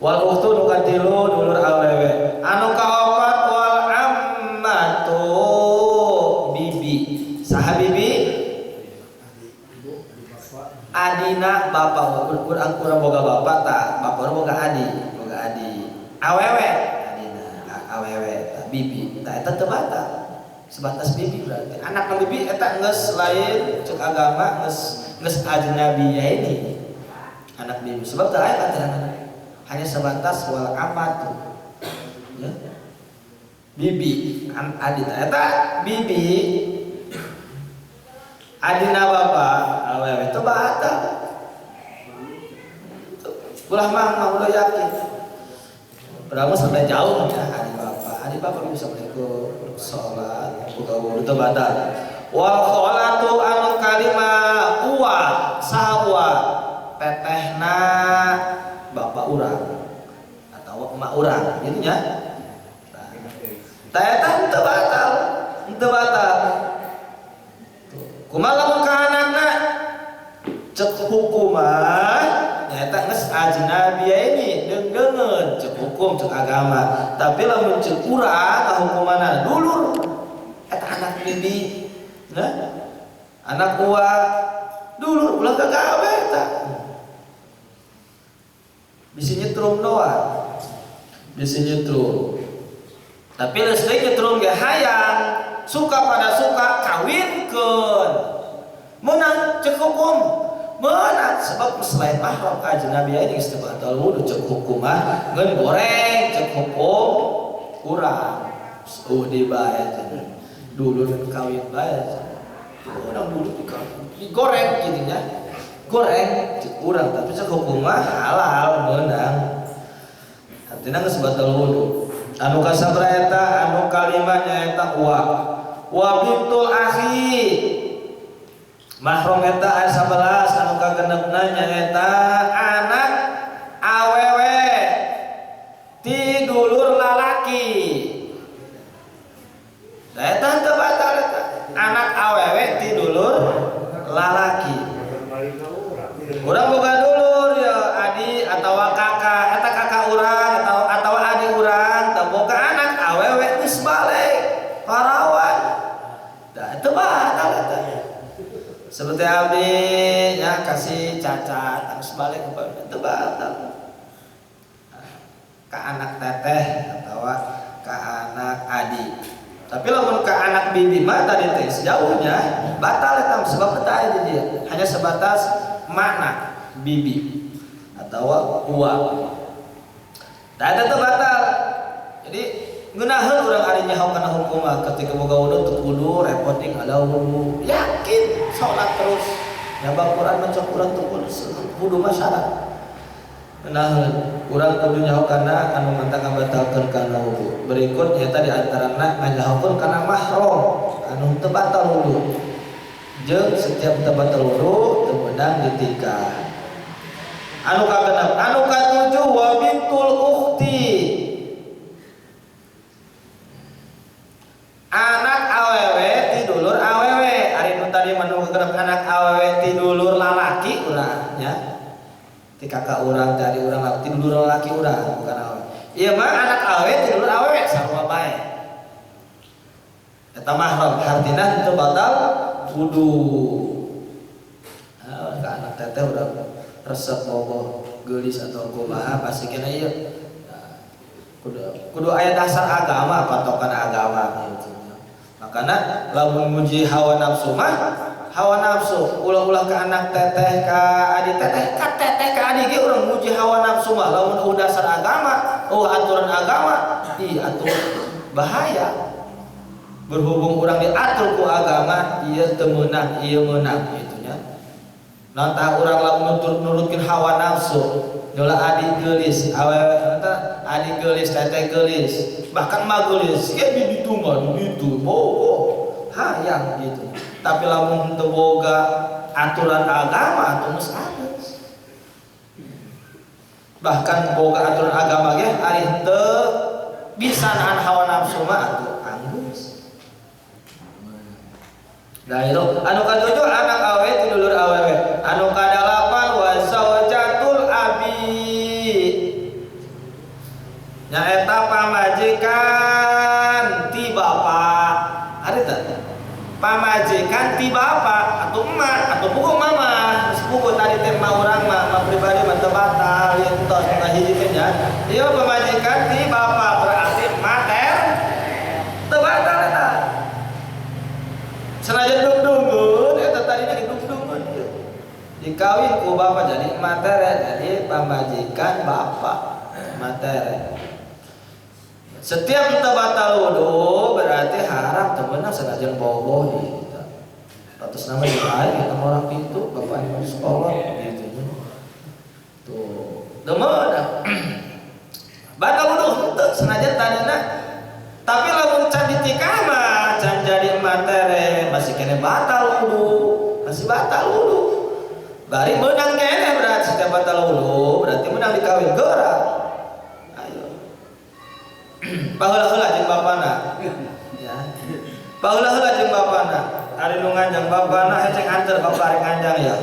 S2: Wal ukhtu nu katilu dulur awewe. Anu kaopat wal ammatu bibi. Saha bibi? Adina bapa. Urang urang boga bapa tah, bapa urang boga adi, boga adi. Awewe adina awewe tah bibi. Tah eta teu batal. Sebatas bibi berarti. Anak bibi eta geus lain cek agama geus geus ajnabiyah ini. Anak bibi sebab teu aya katerangan. Hanya sebatas wal amatu ya. Bibi adi eta bibi adina bapa awewe teu batal. Ulah mah ulah yakin. Padahal sampai jauh ya adi bapa. Adi bapa bisa assalamualaikum salat buka wudu teu batal. Wal khalatu anu kalima uwa saha uwa tetehna bapak urang atau emak urang gitu nya. Tah eta henteu batal, henteu batal. Kumaha lamun ka anakna cek hukuman nyaeta geus ajnabiyah ini deung-deungeun cek hukum cek agama. Tapi lamun cek urang kahukumanna dulur eta anak bibi, nah anak uwa Dulur ulah gagawe eta. Bisi nyetrum doang. Bisi nyetrum. Tapi listrik nyetrum ge hayang, suka pada suka kawinkeun. Meunang cek hukum. Meunang sebab selain mahram ajnabi ini geus teu batal wudu cek hukum mah ngeun goreng cek hukum urang. Oh di bae cenah. Dulur kawin bae. Urang dulu digoreng gitu nya. Goreng cek urang tapi cek hukum mah halal meunang. Artinya geus batal wudu. Anu kasabaraha eta anu kalima nyaeta wa bintul akhi. Mahram eta aya 11 anu kagenepna nyaeta anak awewe ti dulur lalaki. Nah, eta teu batal eta. Anak awewe ti dulur lalaki. Urang boga dulur ya adi atawa kakak, eta kakak urang atau adi urang teu boga anak awewe geus balik parawan. Da teu batal eta. Seperti abdi ya kasih cacat harus balik itu batal. Ke anak teteh atau ke anak adi. Tapi lamun ke anak bibi mah tadi teh sejauhnya batal eta sebab eta aya di dia. Hanya sebatas makna bibi atau uwa. Nah eta teh batal. Jadi ngeunaheun urang ari nyaho kana hukum mah ketika boga wudu teu kudu repot ing ala wudu. Yakin salat terus. Nyaba Quran maca Quran teu kudu wudu mah syarat. Ngeunaheun urang kudu nyaho kana anu mantang ngabatalkeun kana wudu. Berikut nyata di antarana nganyahokeun kana mahram anu teu batal wudu. Jeung setiap teu batal wudu teu meunang ditikah. Anu kagenep, anu katujuh wa bintul ukhti. Anak awewe ti dulur awewe. Ari nu tadi mah nu kagenep anak awewe ti dulur lalaki urang nya. Ti kakak urang tadi urang ti dulur lalaki urang bukan awewe. Ieu mah anak awewe ti dulur awewe sarua bae. Eta mahram hartina teu batal wudu. Nah, ka anak teteh urang resep bogoh geulis atau kumaha pasti kena ieu. Nah, kudu aya dasar agama patokan agama gitu. Makana lamun muji hawa nafsu mah hawa nafsu ulah-ulah ke anak teteh ka adi teteh ka teteh ka adi ge urang muji hawa nafsu mah lamun eueuh dasar agama eueuh aturan agama ih atuh bahaya. Berhubung urang diatur ku agama ieu teu meunang ieu meunang kitu nya. Nantah urang lamun nurutkeun hawa nafsu nyola adi geulis awewe eta adi geulis teteh geulis bahkan mah geulis ge di ditu mah di ditu bogoh hayang gitu. Tapi lamun teu boga aturan agama atuh geus alus. Bahkan boga aturan agama ge ari henteu bisa nahan hawa nafsu mah atuh anggeus. Nah itu anu katujuh anak awewe ti dulur awewe. Anu kadalapan wa zaujatul abi. Nyaeta pamajikan ti bapa. Ari teh pamajikan ti bapa atau emak atau buku mama. Geus buku tadi teh mah urang mah mah pribadi mah teu batal ieu tos mah hiji teh nya. Ieu pamajikan ti bapa berarti mater teu batal eta. Senajan dugdungun eta tadi ge dugdungun ieu. Dikawin ku bapa jadi matere jadi pamajikan bapa matere. Setiap kita batal wudu berarti haram teu meunang senajan bogoh gitu. Pantes nama di aing eta orang kitu bapak aing di sekolah gitu. Tuh, teu meunang. Batal wudu henteu senajan tadina. Tapi lamun can ditikah mah can jadi matere masih kene batal wudu, masih batal wudu. Bari meunang kene berarti setiap batal wudu berarti meunang dikawin geura. Ayo. Baheula-heula jeung bapana. Ya. Baheula-heula jeung bapana. Ari nu nganjang bapana heceng anter bapa ari nganjang ya.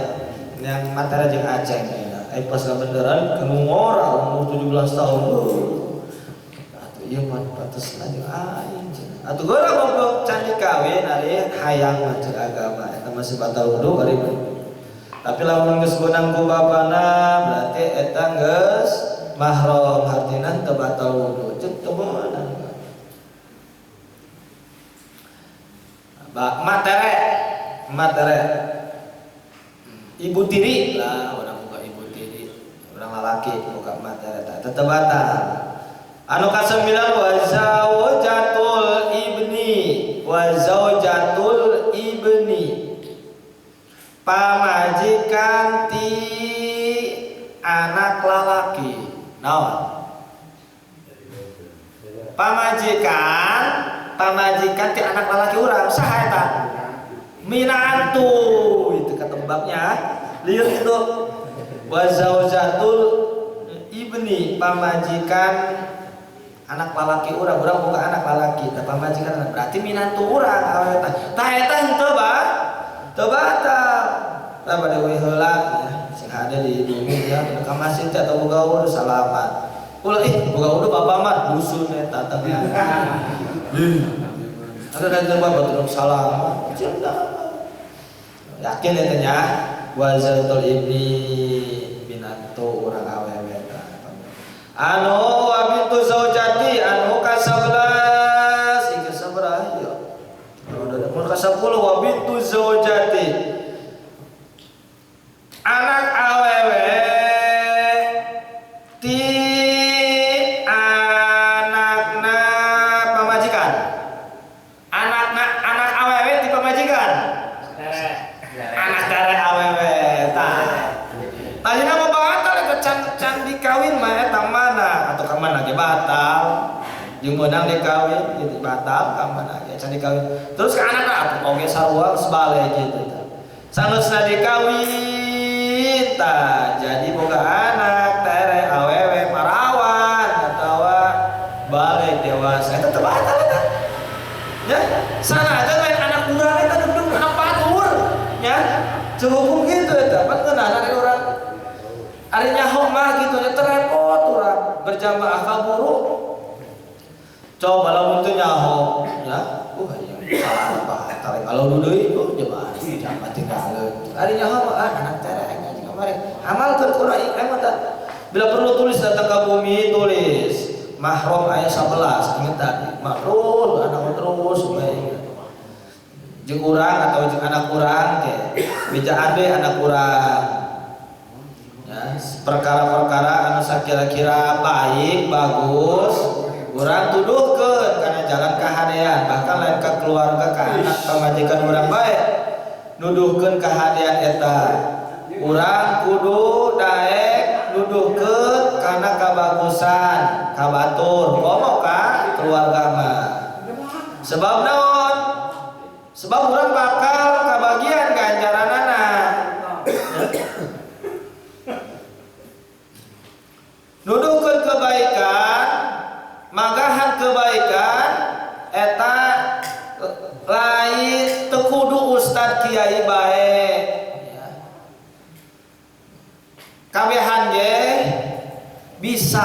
S2: Yang materi jeung aceng ya. Ai pas beneran kanu ngora umur 17 tahun. Atuh ieu mah pantes jeung aing cenah. Atuh geura goblok can dikawin ari hayang mah ceuk agama eta masih batal wudu bari. Tapi lamun geus beunang ku bapana berarti eta geus mahram hartina teu batal wudu. Ceuk teu beunang. Matere, matere. Ibu tiri lah orang buka ibu tiri, orang lalaki buka matere tetep batal. Anu kasembilan wa zaujatul ibni, wa zaujatul ibni. Pamajikan ti anak lalaki. Naon? Pamajikan pamajikan ti anak lalaki urang saha eta? Minantu itu ketembaknya. Lihat itu wa zaujatul ibni pamajikan anak lalaki urang, urang boga anak lalaki tah pamajikan anak berarti minantu urang awewe tah. Tah eta henteu ba? Teu batal. Tah bade we heula ya sing hade di bumi ya ka masjid teh atau boga wudu salaman. Ulah ih boga wudu bapak mah dusun eta tapi. Ada kan bapak turun salam. Yakin eta nya wa zaujatul ibni minantu urang awewe tah. Anu wa bintu zaujati anu ka-11 ieu sabaraha ieu? Mun ka-10 wa bintu zaujati anak awewe ti anakna pamajikan. Anakna anak awewe ti pamajikan. Anak dare awewe tah. Tadina mah batal eta can dikawin mah eta mana atau ka mana ge batal. Jeung meunang dikawin gitu batal ka mana ge can dikawin. Terus ka anakna atuh oge sarua sebalik gitu tah. Sanesna dikawin tah jadi boga anak tere awewe parawan atawa balik dewasa eta teu batal eta. Ya, sana aja lain anak urang eta dugdug anak batur ya. Cukup gitu eta pan ngeunah ari urang. Ari nyaho mah kitu nya terepot urang berjamaah kaburu. Coba lamun teu nyaho ya, salah batal kalau deui jemaah jamaah tinggalkeun. Ari nyaho mah anak tere aing kamari. Amalkeun ku urang emang tah. Bila perlu tulis datang ke bumi tulis mahram ayat 11 ingat tadi. Mahrum anak terus supaya ingat. Jeung urang atau jeung anak urang ke bejaan deui anak urang. Ya, perkara-perkara anu sakira-kira baik, bagus, urang tuduhkeun kana jalan kahadean, bahkan lain ka keluarga, ka anak, pamajikan urang bae. Nuduhkeun kahadean eta. Urang kudu daek nuduhkeun kana kabagusan, ka batur, komo ka keluarga mah. Sebab naon? Sebab urang bakal kabagian ganjaranana. Nuduhkeun kebaikan, magahan kebaikan eta lain teu kudu ustad kiai bae. Kabehan ge bisa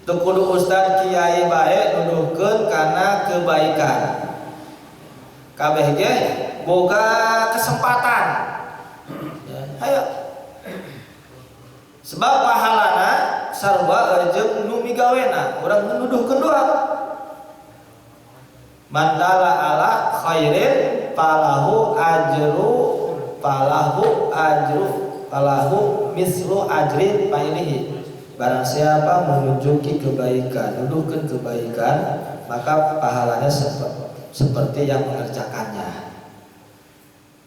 S2: teu kudu ustad kiai bae nuduhkeun kana kebaikan. Kabeh ge boga kesempatan. Ya, ayo. Sebab pahalana sarua jeung nu migawena, urang nuduhkeun doang. Man dalla ala khairin falahu ajru falahu ajru falahu mislu ajrin fa'ilihi. Barang siapa menunjuki kebaikan, nuduhkeun kebaikan, maka pahalanya seperti yang mengerjakannya.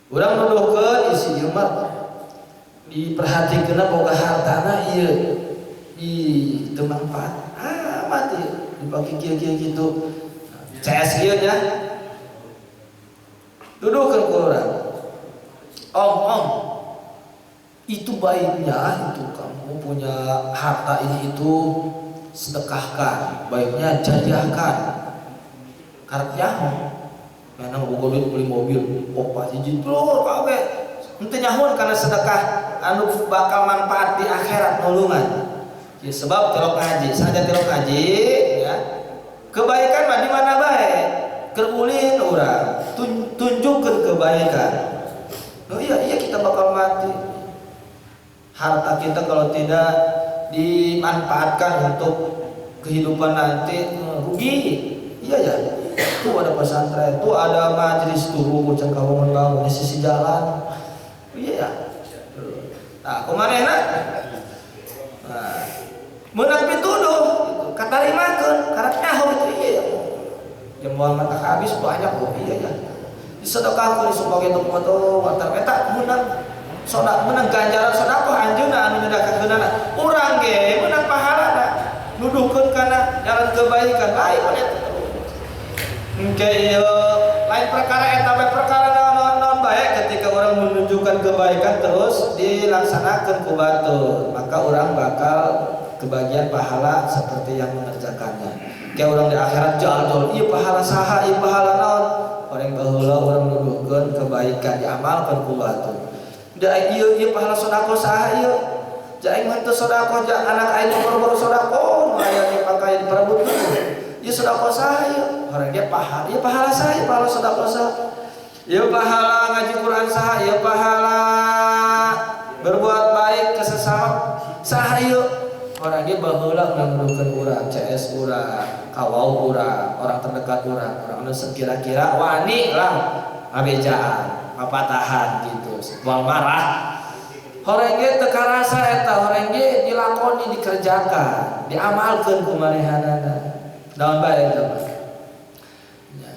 S2: Urang nuduhkeun isi ieu mah diperhatikeun boga hartana ieu di teu manfaat amat ieu dipake kieu-kieu kitu. CS ieu nya. Tuduhkeun ku urang. Om, om, itu baiknya itu kamu punya harta ini itu sedekahkan, baiknya jadiahkan. Karep nyaho. Mana boga duit beli mobil, opat hiji telur kabeh. Henteu nyahoan kana sedekah anu bakal manfaat di akhirat nulungan. Ya, sebab tilok ngaji, saja tilok ngaji ya. Kebaikan mah di mana bae? Keur ulin urang, tunjukkeun kebaikan. Oh iya, iya kita bakal mati. Harta kita kalau tidak dimanfaatkan untuk kehidupan nanti rugi. Iya ya. Tuh ada pesantren, tuh ada majelis tuh bocah kawangan bangun di sisi jalan. Iya ya. Nah, kumanehna? Nah, meunang pituduh gitu. Katarimakeun, karek nyaho gitu iya ya. Jemuan mata habis banyak kok iya ya. Disedekahkeun sebagai tuh watar eta meunang sodak meunang ganjaran sedekah anjeunna anu nyedekahkeunana. Urang ge meunang pahalana. Nuduhkeun kana jalan kebaikan lain mah eta. Engke ieu lain perkara eta bae perkara naon-naon bae ketika orang menunjukkan kebaikan terus dilaksanakan ku batur, maka orang bakal kebagian pahala seperti yang mengerjakannya. Kayak orang di akhirat jadol, ieu pahala saha, ieu pahala naon? Orang baheula orang nuduhkeun kebaikan diamalkeun ku batur. Da ieu ieu pahala sedekah saha ieu? Ja aing mah teu sedekah ja anak aing boro-boro sedekah, aya dipakai diperebutkeun. Ieu sedekah saha ieu? Orang dia pahala, ieu pahala saha, ieu pahala sedekah saha. Ieu pahala ngaji Quran saha, ieu pahala berbuat baik ke sesama saha ieu. Orang dia baheula nganuduhkeun urang, CS urang, kawau urang, orang terdekat urang, orang anu sekira-kira wani lah ngabejaan, ngapatahan gitu, moal marah. Horeng ge teu karasa eta, horeng ge dilakoni, dikerjakan, diamalkeun ku manehanana. Naon bae eta mah. Ya.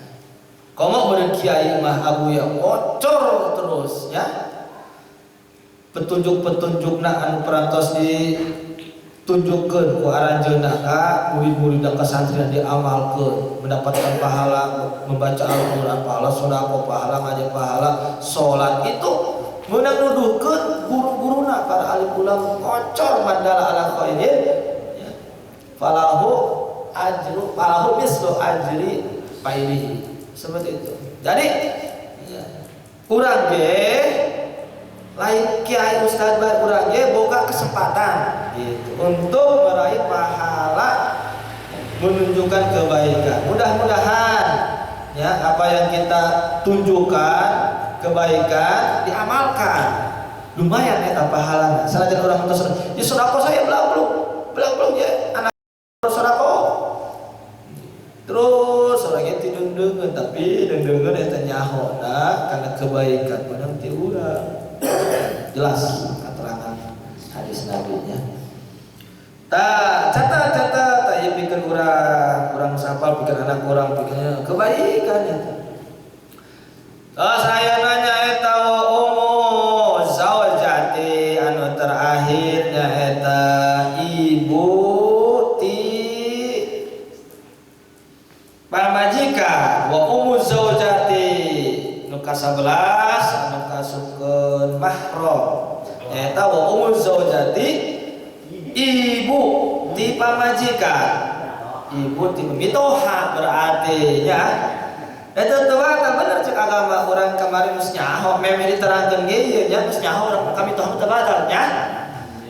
S2: Komo meureun kiai mah abuya ngocor terus ya. Petunjuk-petunjukna anu perantos ditunjukkeun ku aranjeunna ka murid-murid dan ka santri diamalkeun, mendapatkan pahala membaca Al-Qur'an, pahala sedekah, pahala ngaji, pahala salat itu meunang nuduhkeun guru-guruna para alim ulama ngocor mandala ala khairin ya. Falahu ajru falahu mislu ajri failihi, seperti itu. Jadi ya, urang ge lain kiai ustaz bae, urang ge boga kesempatan gitu untuk meraih pahala menunjukkan kebaikan. Mudah-mudahan ya apa yang kita tunjukkan kebaikan diamalkan, lumayan eta pahalana. Sanajan urang terus ya sedekah saya belang-belung belang-belung ya anak sedekah terus orangnya tideung-deungeun, tapi deung-deungeun eta nyahona karena kebaikan menang ti urang. Jelas keterangan hadis nabi-nya. Ta catat-catat ta ieu pikeun urang, urang sapal pikeun anak urang pikeun kebaikan eta. Terus aya nanya eta wa ummu zaujati anu terakhirnya eta ibu ti pamajikan wa ummu zaujati nu ka-11 anu kasupkeun mahram eta wa ummu zaujati ibu ti pamajikan, ibu ti mitoha berarti ya. Eta teu batal bener cek agama urang kamari geus nyaho memeh diterangkeun ge ieu nya geus nyaho urang kami toha teu batal nya.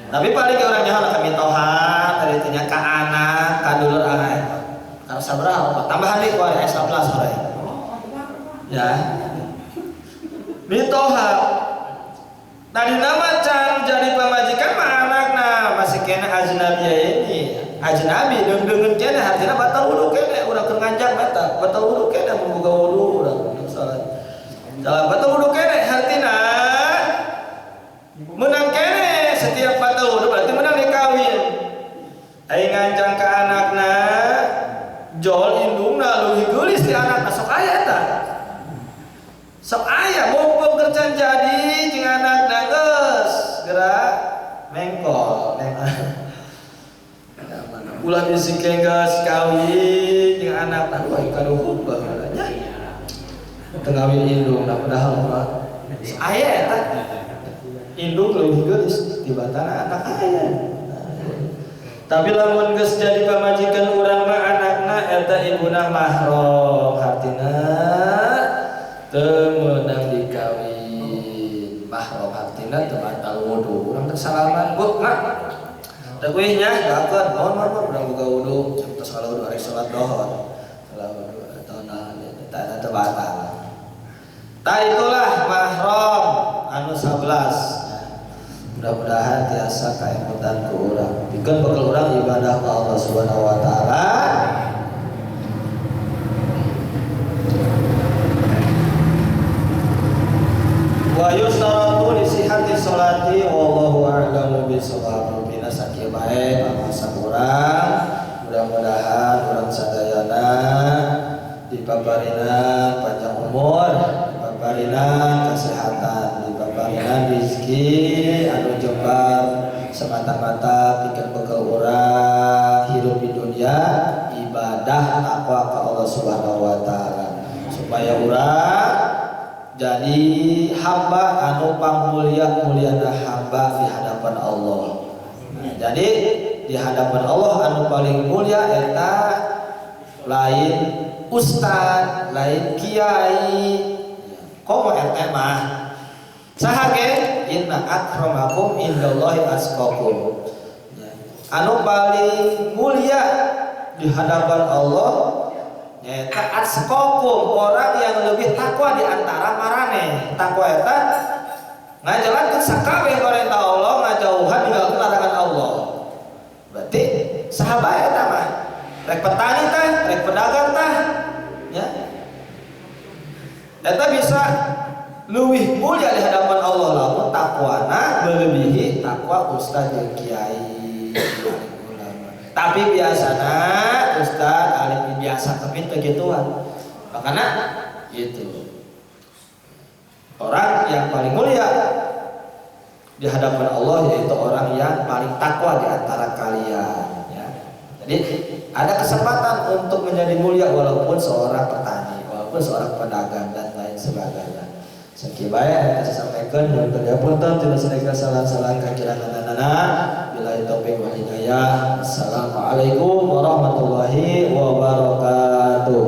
S2: Tapi paling ge urang nyaho kami toha tadi teh nya ka anak ka dulur anak. Kalau sabaraha tambahan deui ku aya 11 hore. Ya. Mitoha. Tadi nama can jadi pamajikan mah anakna masih kena ajnabi ini. Ajnabi deung-deungeun kene artinya batal wudu kene urang keur nganjang batal batal wudu kene mun boga wudu urang salat. Dalam batal wudu kene artina menang kene setiap batal wudu berarti menang dikawin. Ai nganjang ka anakna jol indungna leuwih geulis di anakna sok aya eta. Sok aya mumpung kerjaan jadi jeung anakna geus gerak mengkol. Ulah bisi geus kawin jeung anakna wah kaduhung baheula nya. Teu ngawin indungna padahal mah aya eta. Indung leuwih geulis tibatan anak aya. Tapi lamun geus jadi pamajikan urang mah anakna eta ibuna mahram hartina teu meunang dikawin. Mahram hartina teu batal wudu. Urang teh salaman, Bu, Mak. Teu kuih nya doakeun, mohon mohon urang boga wudu, tos kalau wudu arek salat dohor. Salat wudu atau naon eta teu batal. Tah itulah mahram anu 11. Mudah-mudahan tiasa kaemutan ku urang. Pikeun bekal urang ibadah ka Allah Subhanahu wa taala. Wa yustaratu li sihhati sholati wallahu a'lamu bissawab. Bina sakieu bae pamasak urang. Mudah-mudahan urang sadayana dipaparinan panjang umur, dipaparinan kesehatan, dipaparinan rezeki anu jembar semata-mata pikeun bekal urang hidup di dunia ibadah takwa ka Allah Subhanahu wa taala supaya urang jadi hamba anu pangmulia-muliana hamba di hadapan Allah. Nah, jadi di hadapan Allah anu paling mulia eta lain ustad, lain kiai. Komo eta mah saha ge inna akramakum indallahi atqakum. Anu paling mulia di hadapan Allah nyaeta atqakum, orang yang lebih takwa di antara maraneh. Takwa eta ngajalankeun sakabeh perintah Allah, ngajauhan ninggalkeun larangan Allah. Berarti saha bae eta mah? Rek petani tah, rek pedagang tah, ya. Eta bisa leuwih mulia di hadapan Allah lamun takwana melebihi takwa ustaz jeung kiai ulama. Tapi biasana ustaz alim biasa tapi teu gituan. Makana gitu. Orang yang paling mulia di hadapan Allah yaitu orang yang paling takwa di antara kalian, ya. Jadi ada kesempatan untuk menjadi mulia walaupun seorang petani, walaupun seorang pedagang dan lain sebagainya. Sakieu bae anu saya sampaikan, punten tina sadaya kesalahan-kesalahan kakiranganana. Billahi taufik wal hidayah. Assalamualaikum warahmatullahi wabarakatuh.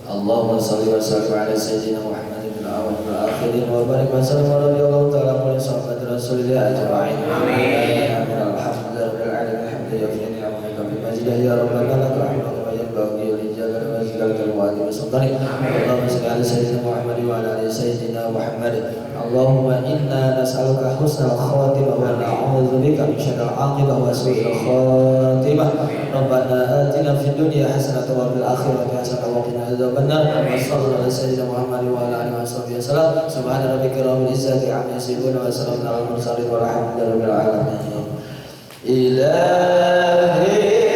S2: Allahumma shalli wa sallim ala sayyidina Muhammadin fil awwalin wal akhirin wa barik wa sallim wa radhiyallahu ta'ala an sahabati rasulillah ajma'in. Amin. Amin. Alhamdulillahirabbil alamin. Alhamdulillah bi majdah ya rabbana lakal hamdu wa yanbaghi li jalali wajhika wa li sultani. Allahumma shalli ala sayyidina Muhammad wa ala ali sayyidina Muhammad. Allahumma inna nas'aluka husnal khatimah wa na'udzubika min syarril aqibah wa su'il khatimah. Rabbana atina fid dunya hasanatan wa fil akhirati hasanatan wa qina adzabannar. Wa sallallahu ala sayyidina Muhammad wa ala alihi washabbihi wasallam. Subhana rabbika rabbil izzati amma yasifun wa salamun alal mursalin walhamdulillahi rabbil alamin. Ilahi